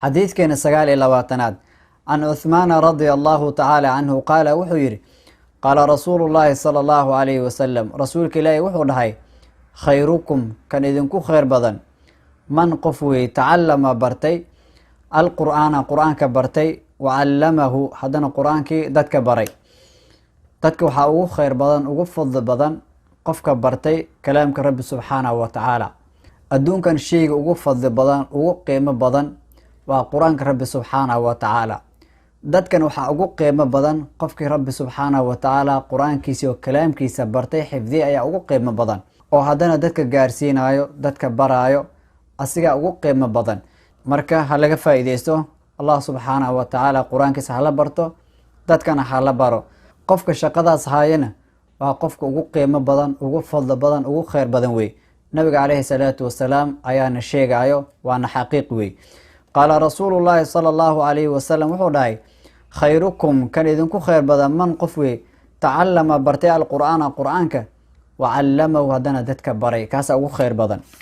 Xadiidkeena 29aad: Can Cuthmaana radia Allahu tacaala canhu qaala, wuxuu yidhi: Qaala rasuulu llaahi sala Allahu calayhi wasalam, rasuulka Ilaahi wuxuu dhahay: Khayrukum, kan idinku khayr badan, man, qof weeye, tacallama, bartay, alqur'aana, qur-aanka bartay, wa callamahu, haddana qur-aankii dadka baray. Dadka waxaa ugu khayr badan, ugu fadli badan qofka bartay kalaamka Rabbi subxaanahu wa tacaala. Adduunkan sheyga ugu fadli badan, ugu qiimo badan waa qur-aanka Rabbi subxaanahu wa tacaala. Dadkan waxaa ugu qiimo badan qofkii Rabbi subxaanahu wa tacaala qur-aankiisa oo kalaamkiisa bartay, xifdiya ayaa ugu qiimo badan, oo haddana dadka gaarsiinayo, dadka baraayo, asigaa ugu qiimo badan. Marka ha laga faa'iideysto. Allah subxaanahu wa tacaala qur-aankiisa hala barto, dadkana hala baro. Qofka shaqadaas haayana waa qofka ugu qiimo badan, ugu fadli badan, ugu kheyr badan wey. Nabiga caleyhi salaatu wasalaam ayaana sheegayo, waana xaqiiq wey. Qaala rasuulu llaahi sala Allahu calayhi wasalam, wuxuu dhahay: Khayrukum, kan idinku kheyr badan, man, qof wey, tacallama, bartay, alqur'aana, qur-aanka, wa callamahu, haddana dadka baray, kaasaa ugu kheyr badan.